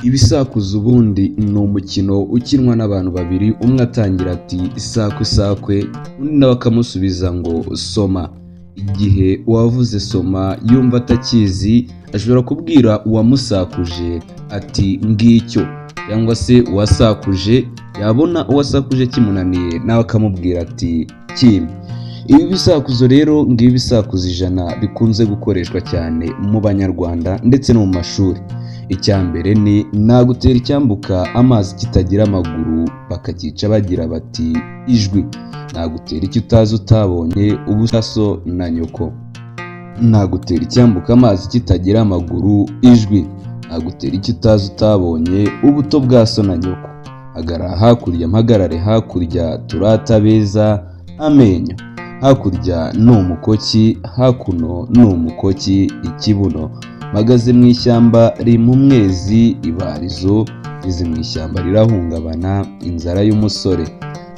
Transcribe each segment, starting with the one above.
Ibisakuzo ubundi ni umukino ukinwa n'abantu babiri, umwe atangira ati "Isakwe isakwe", undi nawe akamusubiza ngo "Soma". Igihe uwavuze "Soma" yumva atakizi, ashobora kubwira uwamusakuje ati "Ngicyo", cyangwa se uwasakuje yabona uwasakuje kimunaniye, nawe akamubwira ati "Kimpe". Ibi bisakuzo rero, ngibi ibisakuzo 100 bikunze gukoreshwa cyane mu Banyarwanda ndetse no mu mashuri. Icya mbere ni "Nagutera icyambuka amazi kitagira amaguru", bakakica bagira bati "Ijwi". Nagutera icyo utazi utabonye, ubusa so na nyoko. Nagutera icyambuka amazi kitagira amaguru, ijwi. Nagutera icyo utazi utabonye, ubuto bwa so na nyoko. Hagarara hakurya mpagarare hakurya turata beza, amenyo. Hakurya ni umukoki, hakuno ni umukoki, ikibuno. Mpagaze mu ishyamba rimpa umwezi, ibarizo. Ngeze mu ishyamba rirahungabana, inzara y'umusore.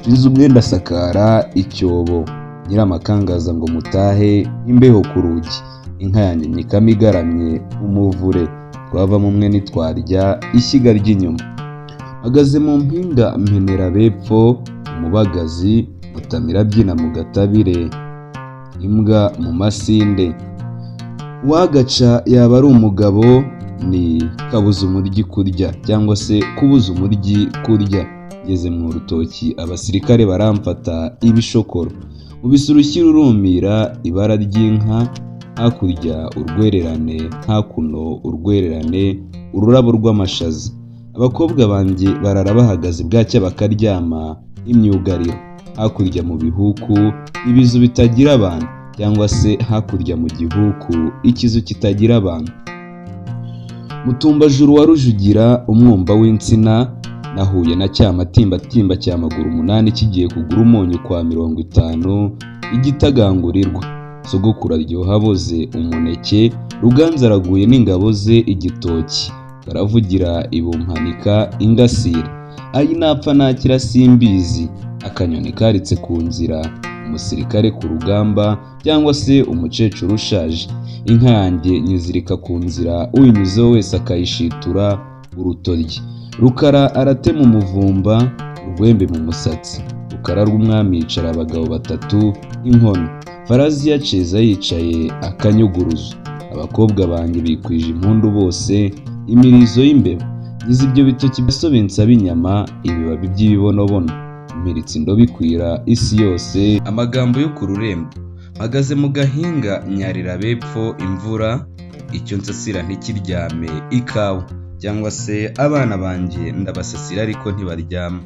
Nziza umwenda asakara, icyobo. Nyiramakangaza ngo mutahe, imbeho ku rugi. Inka yanjye nyikama igaramye, umuvure. Twavamo umwe ntitwarya, ishyiga ry'inyuma. Mpagaze mu mpinga mpenera bepfo, umubagazi. Mutamira abyina mu gatabire, imbwa mu masinde. Uwagaca yaba ari umugabo, ni kabuza umuryi kurya cyangwa se kubuza umuryi kurya. Ngeze mu rutoki abasirikare baramfata, ibishokoro. Ubise urushyi rurumira, ibara ry'inka. Hakurya urwererane, hakuno urwererane, ururabo rw'amashaza. Abakobwa banjye barara bahagaze bwacya bakaryama, imyugariro. Hakurya mu bihuku, ibizu bitagira abantu, cyangwa se hakurya mu gihuku, ikizu kitagira abantu. Mutumbajuru wa Rujugira, umwumba w'insina. Nahuye na cyamatimbatimba cya maguru umunani kigiye kugura umunyu kwa 50, igitagangurirwa. Sogokuru aryoha aboze, umuneke. Ruganzu araguye n'ingabo ze, igitoki. Karavugira ibumpanika, ingasire. Ayi napfa nakira simbizi, akanyoni karitse ku nzira. Umusirikare ku rugamba cyangwa se umukecuru ushaje. Inka yanjye nyizirika ku nzira, uyinyuzeho wese akayishitura, urutoryi. Rukara aratema umuvumba, urwembe mu musatsi. Rukara rw'umwami yicara abagabo batatu, inkono. Farazi yaceza yicaye, akanyuguruzo. Abakobwa banjye bikwije impundu bose, imirizo y'imbeba. Ngize ibyo bitoki byasobe nsaba inyama, ibibabi by'ibibonobono. Mpiritse indobo ikwira isi yose, amagambo yo ku rurembo. Mpagaze mu gahinga nyarira bepfo, imvura. Icyo nsasira ntikiryame, ikawa, cyangwa se abana banjye ndabasasira ariko ntibaryama.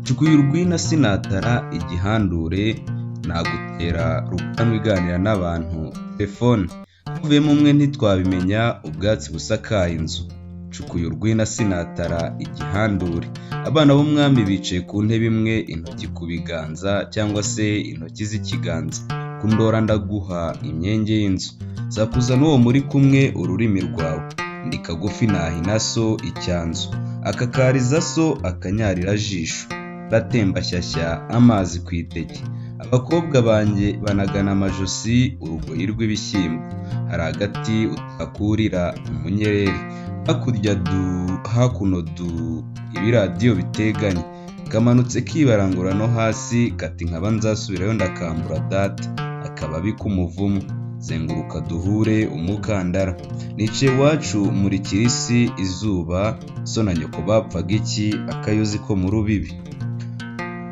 Ncukuye urwina sinatara, igihandure. Nagutera rukanwa iganira n'abantu, telefone. Havuyemo umwe ntitwabimenya, ubwatsi busakaye inzu. Ncukuye urwina sinatara, igihandure. Abana b'umwami bicaye ku ntebe imwe, intoki ku biganza cyangwa se intoki z'ikiganza. Kundora ndaguha, imyenge y'inzu. Sakuza n'uwo muri kumwe, ururimi rwawe. Ndi kagufi nahina so, icyanzu. Akakariza so, akanyarira-jisho. Ratemba shyashya, amazi ku iteke. Abakobwa banjye banagana amajosi, urugoyi rw'ibishyimbo. Hari agati utakurira, umunyereri. Hakurya du, hakuno du, ibiradiyo biteganye. Kamanutse kibarangura no hasi kati nkaba nzasubirayo ndakambura data, akababi k'umuvumu. Zenguruka duhure, umukandara. Nicaye iwacu murikira isi, izuba. So na nyoko bapfaga iki? Akayozi ko mu rubibi.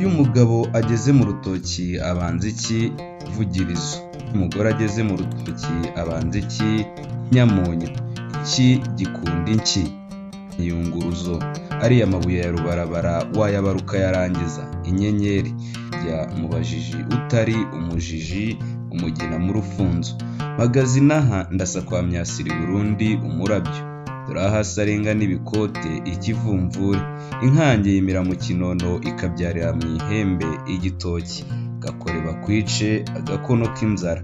Iyo umugabo ageze mu rutoki abanza iki? Ivugirizo. Iyo umugore ageze mu rutoki abanza iki? Inyamunyo. Iki gikunda inshyi? Iyunguruzo. Ariya mabuye ya rubarabara wayabara ukayarangiza? Inyenyeri. Jya mu bajiji utari umujiji, umugina mu rufunzo. Mpagaze inaha ndasa kwa Myasiri Burundi, umurabyo. Dore aho hasi arenga n'ibikote, ikivumvuri. Inka yanjye yimira mu kinono ikabyarira mu ihembe, igitoki. Gakore bakwice, agakono k'inzara.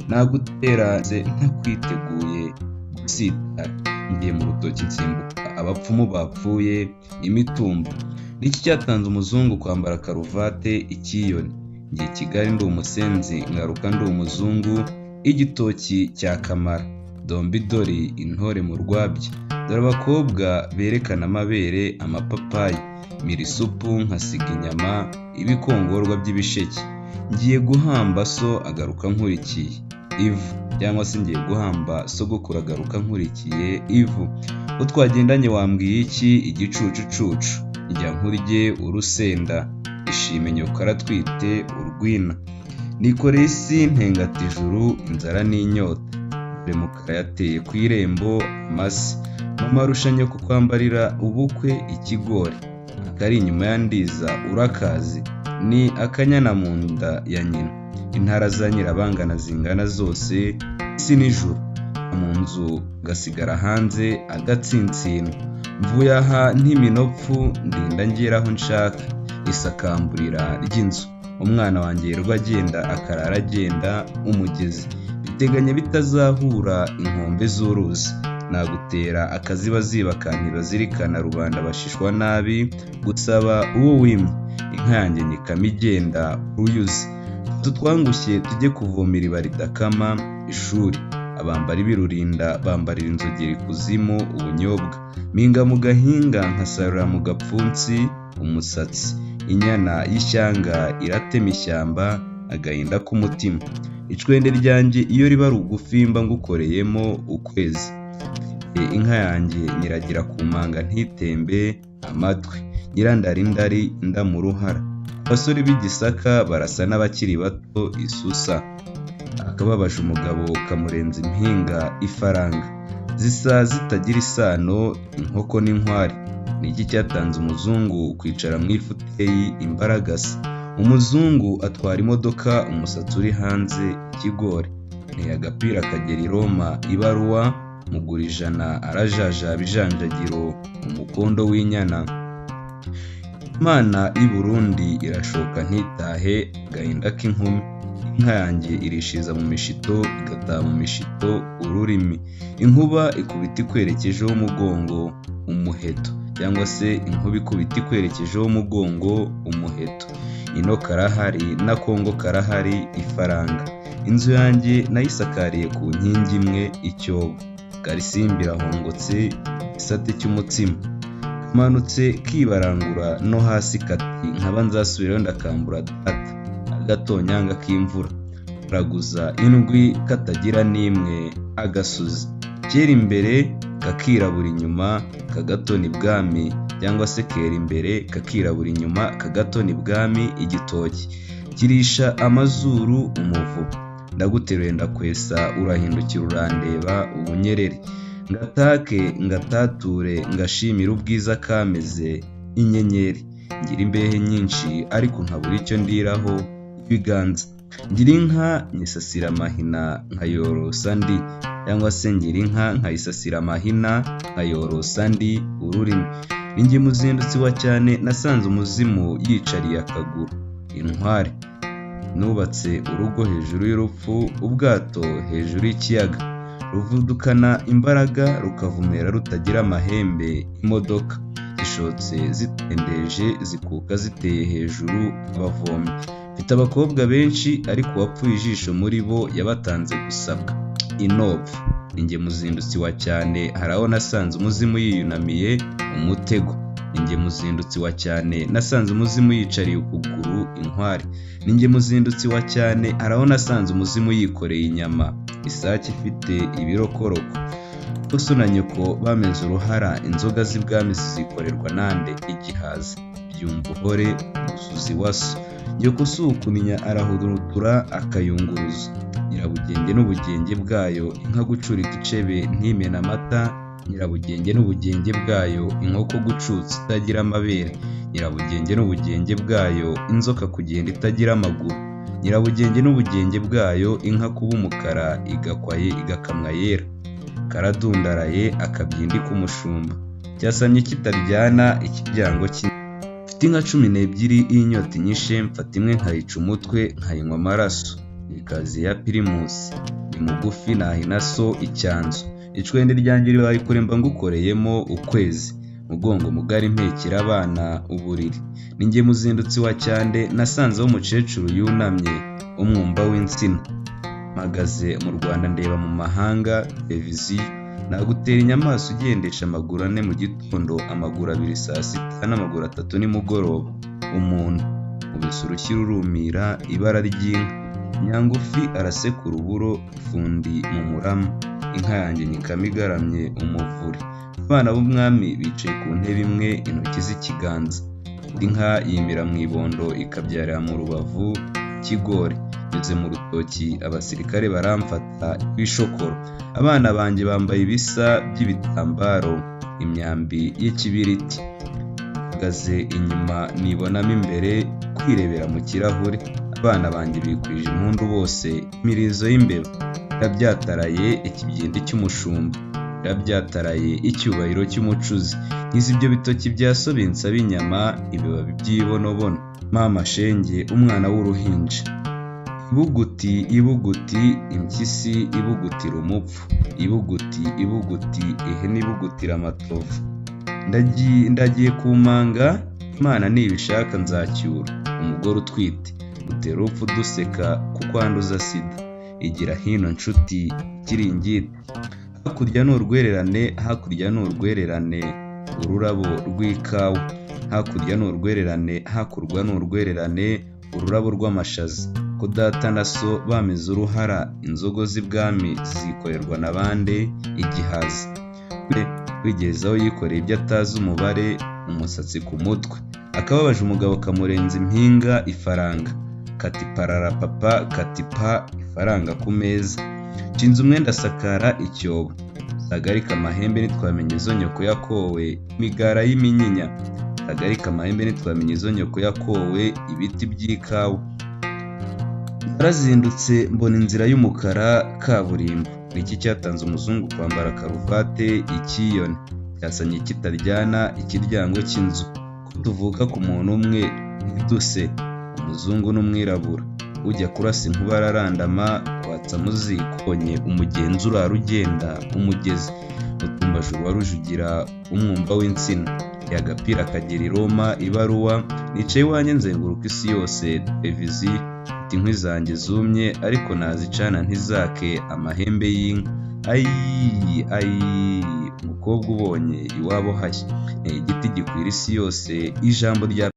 Nagutera ntakwiteguye, gusitara. Ngiye mu rutoki nsimbuka abapfumu bapfuye, imitumba. Niki cyatanze umuzungu kwambara karuvate? Ikiyoni. Ngiye i Kigali ndi umusenzi ngaruka ndi umuzungu, igitoki cya kamara. Dombidori, intore mu rwabya. Dore abakobwa berekana amabere, amapapayi. Mira isupu nkasiga inyama, ibikongorwa by'ibisheke. Ngiye guhamba so agaruka nkurikiye, ivu. Cyangwa se ngiye guhamba sogokuru agaruka nkurikiye, ivu. Uwo twagendanye wambwiye iki? Igicucucucu. Njya nkurye urusenda. Ishime nyoko aratwite, urwina. Nikoreye isi ntengata ijuru, inzara n'inyota. Dore Mukara yateye ku irembo, amase. Mama arusha nyoko kwambarira ubukwe, ikigori. Akari inyuma ya Ndiza urakazi, ni akanyana mu nda ya nyina. Intara za Nyirabangana zingana zose, isi n'ijuru. Mu nzu gasigara hanze, agatsinsino. Mvuye aha ntiminopfu, ndinda ngera aho nshaka. Isakamburira ry'inzu. Umwana wanjye yirirwa agenda akarara agenda, umugezi. Biteganya bitazahura, inkombe z'uruzi. Nagutera akazibaziba ka ntibazirikana, rubanda bashishwa nabi, gusaba uwo wimye. Inka yanjye nyikama igenda, uruyuzi. Fata utwangushye tujye kuvoma iriba ridakama, ishuri. Abambari b'irurinda bambarira inzogera ikuzimu, ubunyobwa. Mpinga mu gahinga nkasarura mu gapfunsi, umusatsi. Inyana y'ishyanga iratema ishyamba, agahinda k'umutima. Icwende ryanjye iyo riba rugufi mba ngukoreyemo ukwezi. Mfite inka yanjye nyiragira ku manga ntitembe, amatwi. Nyirandarindari inda mu ruhara. Abasore b'i Gisaka barasa n'abakiri bato, isusa. Akababaje umugabo kamurenza impinga, ifaranga. Zisa zitagira isano, inkoko n'inkware. Ni iki cyatanze umuzungu kwicara mu ifuteyi, imbaragasa? Umuzungu atwara imodoka umusatsi uri hanze, ikigori. Nteye agapira kagera i Roma, ibaruwa. Mugura ijana arajajaba ijanjagiro, umukondo w'inyana. Imana y'i Burundi irashoka ntitahe, agahinda k'inkumi. Inka yanjye irishiriza mu mishito igataha mu mishito, ururimi. Inkuba ikubita ikwerekejeho umugongo, umuheto. Cyangwa se inkuba ikubita ikwerekejeho umugongo, umuheto. Ino karahari na Kongo karahari, ifaranga. Inzu yanjye nayisakariye ku nkingi imwe, icyobo. Karisimbi irahongotse, igisate cy'umutsima. Kamanutse kibarangura no hasi kati nkaba nzasubirayo ndakambura data. Agatonyanga k'imvura. Karaguza indwi katagira n'imwe, agasuzi. Kera imbere kakirabura inyuma kagatona ibwami, cyangwa se kera imbere kakirabura inyuma kagatona ibwami, igitoki. Kirisha amazuru, umuvuba. Ndaguteruye ndakwesa urahindukira urandeba, ubunyereri. Ngatake ngatature ngashimire ubwiza kameze, inyenyeri. Ngira imbehe nyinshi ariko nkabura icyo ndiraho, ibiganza. Ngira inka nyisasira amahina nkayorosa andi, cyangwa se ngira inka nkayisasira amahina nkayorosa andi, ururimi. Ni njye muzindutsi wa cyane nasanze umuzimu yicariye akaguru, inkware. Nubatse urugo hejuru y'urupfu, ubwato hejuru y'ikiyaga. Ruvudukana imbaraga rukavumera rutagira amahembe, imodoka. Zishotse zitendeje zikuka ziteye hejuru, abavomyi. Mfite abakobwa benshi ariko uwapfuye ijisho muri bo yabatanze gusabwa, inopfu. Ni njye muzindutsi wa cyane hari aho nasanze umuzimu yiyunamiye, umutego. Ni njye muzindutsi wa cyane nasanze umuzimu yicariye ukuguru, inkware. Ni njye muzindutsi wa cyane hari aho nasanze umuzimu yikoreye inyama, isake ifite ibirokoroko. So na nyoko bameze uruhara, inzoga z'ibwami zizikorerwa nande? Igihaza. Byumva uhore, umusuzi wa so. Nyoko si ukuninya arahurutura akayunguruzo. Nyirabugenge n'ubugenge bwayo, inka gucurika icebe ntimene amata. Nyirabugenge n'ubugenge bwayo, inkoko gucutsa itagira amabere. Nyirabugenge n'ubugenge bwayo, inzoka kugenda itagira amaguru. Nyirabugenge n'ubugenge bwayo, inka kuba umukara igakamwa yera. Karadundaraye akabyindi k'umushumba. Cyasamye kitaryana, ikiryango cy'inzu. Mfite inka 12, iyo inyota inyishe mfata imwe nkayica umutwe nkayinywa amaraso. Ikaziye ya pirimusi. Ni mugufi nahina so, icyanzu. Icwende ryanjye ribaye kure mba ngukoreyemo ukwezi. Mugongo mugari mpekera abana, uburiri. Ni njye muzindutsi wa cyande nasanzeho umukecuru yunamye, umwumba w'insina. Mpagaze mu Rwanda ndeba mu mahanga, televiziyo. Nagutera inyamaswa ugendesha amaguru ane mu gitondo, amaguru abiri saa sita n'amaguru atatu nimugoroba. Umuntu nkubise urushyi rurumira, ibara ry'inka. Nyangufi arasekura uburo, ifundi mu murama. Inka yanjye nyikama igaramye, umuvure. Abana b'umwami bicaye ku ntebe imwe, intoki z'ikiganza. Inka yimira mu ibondo ikabyarira mu rubavu, ikigori. Nyuze mu rutoki abasirikare baramfata ibishokoro. Abana banjye bambaye ibisa by'ibitambaro, imyambi y'ikibiriti. Mpagaze inyuma nibonamo imbere, kwirebera mu kirahure. Abana banjye bikwije impundu bose, imirizo y'imbeba. Irabyataraye ikibyindi cy'umushumba, irabyataraye icyubahiro cy'umucuzi. Nkiza ibyo bitoki bya so binsaba inyama, ibibabi by'ibibonobono. Mama shenge umwana w'uruhinja. Ibuguti ibuguti impyisi ibugutira umupfu. Ibuguti ibuguti ihene ibugutira amatovu. Ndagiye ku manga, Imana nibishaka nzacyura. Umugore utwite utera urupfu duseka kuko anduza sida. Igira hino nshuti ikiringiti. Hakurya ni urwererane, hakurya ni urwererane, ururabo rw'ikawa. Hakurya ni urwererane, hakurwa ni urwererane, ururabo rw'amashaza. Ko data na so bameze uruhara, inzogo z'ibwami zikorerwa na bande? Igihaza. Kwigezaho yikoreye ibyo atazi umubare, umusatsi ku mutwe. Akababaje umugabo kamurenza impinga, ifaranga. Kati parara papa, kati pa, ifaranga ku meza. Nshinze umwenda asakara icyobo. Sagarika amahembe ntitwamenya izo nyoko yakowe, imigara y'iminyinya. Sagarika amahembe ntitwamenya izo nyoko yakowe, ibiti by'ikawa. Narazindutse mbona inzira y'umukara, kaburimbo. Ni iki cyatanze umuzungu kwambara karuvate? Ikiyoni. Cyasanye kitaryana, ikiryango cy'inzu. Ko tuvuka ku muntu umwe ntiduse, umuzungu n'umwirabura. Ujya kurasa inkuba ararandama, kwatsa mu ziko. Umugenzi urara ugenda, umugezi. Mutumbajuru wa Rujugira, umwumba w'insina. Agapira kagera i Roma, ibaruwa. Nicaye iwanjye nzenguruka isi yose, televiziyo. Mfite inkwi zanjye zumye ariko nazicana ntizake, amahembe y'inka. Ayii ayii, umukobwa ubonye iwabo hashya. Ni igiti gikwira isi yose, ijambo rya